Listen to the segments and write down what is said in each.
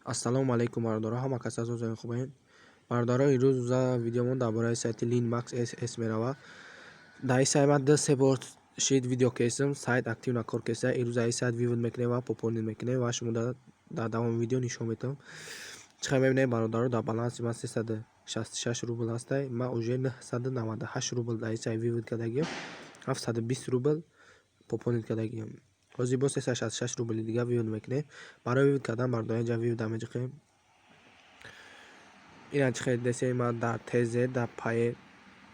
Ассалому алайкум, бародаро, ҳама кас аз озои хубаед. Бародаро, ирӯз видеомон дар бораи сайти Linmax SS мерава. Дар ин сайт ман ду-се бор шид видео кесам, сайт активно кор кеса. Ирӯз ин сайт вывод мекунем ва пополнить мекунем ва шумо дар давоми видео нишон медиҳам. Чӣ хел мебинед, бародаро, дар баланси ман 366 рубл ҳастай. Ман уже 998 рубл дар ин сайт вывод кардагиам, 720 рубл пополнить кардагиам. Ҳозир бо 366 рубли дига вывод мекунем. Барои вывод кардан, бародаро, инҷа вывод меҷиқем. Ина чӣ хел десем, ман дар ТЗ, дар Payeer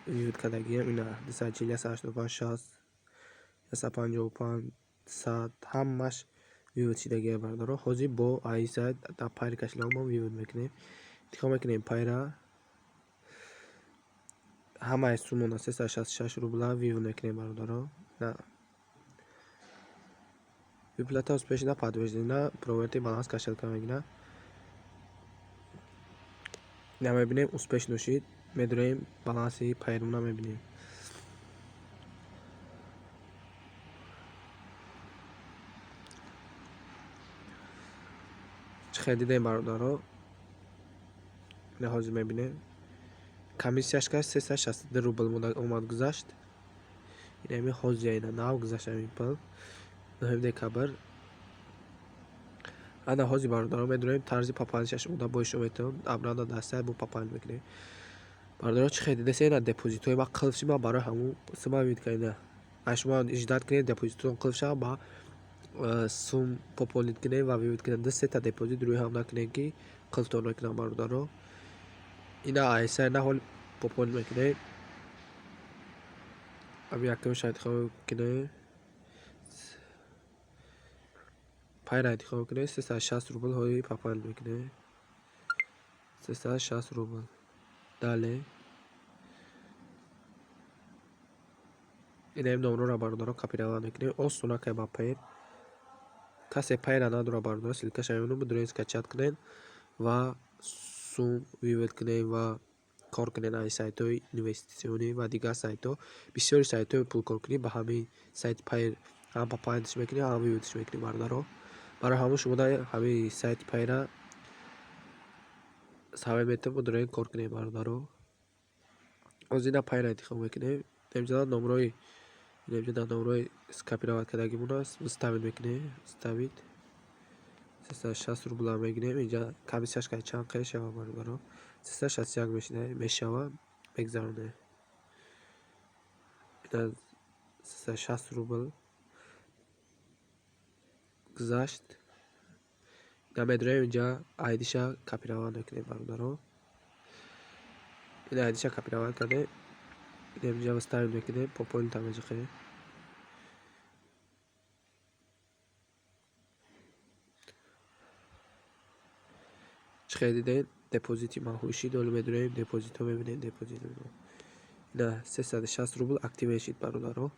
вывод кардагиам. Ина 240, 185, 60, 155, 100, ҳамаш вывод шидагия, бародаро. Ҳозир бо ай сайт дар Payeer кошелёкмон вывод мекунем. Интихоб мекунем Payeer, ҳамаи суммона 366 рубла вывод мекунем, бародаро. Выплата успешно подтверждена, проверьте баланс кошелька мегирад. Ина мебинем, успешно шид. Медурем, баланси Payeer-мона мебинем. Чӣ хел дидем, бародаро? Ина ҳозир мебинем. Комиссияш ка 362 рубл омад, гузашт. Ина ҳозир, ина нав гузашт ҳамин пул. 9 декабр. Ана ҳозир, бародаро, медурем, тарзи пополнить шуда бо ишон метавон. Обратно дар сайт бо пополнить мекунем. Бародаро, чӣ хел дидеса, ина депозитҳои ман қулф шид, ман барои ҳамун сума вывод кардам. Ай шумо ждать кунед, депозитон қулф шавад, ба сум пополнить кунед ва вывод кунед. Ду сета депозит рӯи ҳам накунед, ки қулфтон мекунам, бародаро. Ина ай сайт на ҳол пополнить мекунем. Ами якумша интихоб кунем. Payeer интихоб кунед, 360 рубл ҳои пополнить мекунед. 360 рубл. Далее. Инаим номерро, бародаро, копировать мекунем. Осона кай ба Payeer. Касе Payeer надорад, бародаро, ссылкаша мемонам, бидуред, скачать кунед ва сум вывод кунед ва кор кунед аз сайтҳои инвеститсионӣ ва дигар сайтҳо. Бисёри сайтҳои пулкоркунӣ ба ҳамин сайти Payeer ҳам пополнить мекунӣ, ҳам вывод мекунӣ, бародаро. Барои ҳамон шумо ҳамин сайти Payeer совет метавон, бидуред, кор кунед, бародаро. Ҳозир ина Payeer интихоб мекунем. Инҷа номерҳои, инҷа дар номерҳои скопировать кардагимон аст, вставить мекунем, вставить. 360 рубла мегирем. Инҷа комиссияш кай чанд қе шава, бародаро? 361 мешава, мегзаронем. Ина 360 рубл гузашт. Ина медурем, инҷа айдиша копировать мекунем, бародаро. Ина айдиша копировать кардем. Инҷа вставить мекунем, пополнить меҷиқем. Чӣ хел дидед, депозити ман ҳушид. Ҳоло медурем, депозитҳо мебинем, депозит. Ина 360 рубл актив мешид, бародаро.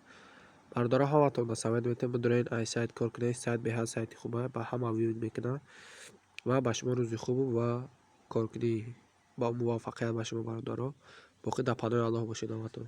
Бародаро, ҳаматонро совет метавон, бидуред, ай сайт кор кунед. Сайт беҳад сайти хуба, ба ҳама вывод мекунад ва ба шумо рӯзи хубу ва коркунӣ ба муваффақият ба шумо, бародаро. Боқӣ дар паноҳи Аллоҳ бошед ҳаматон.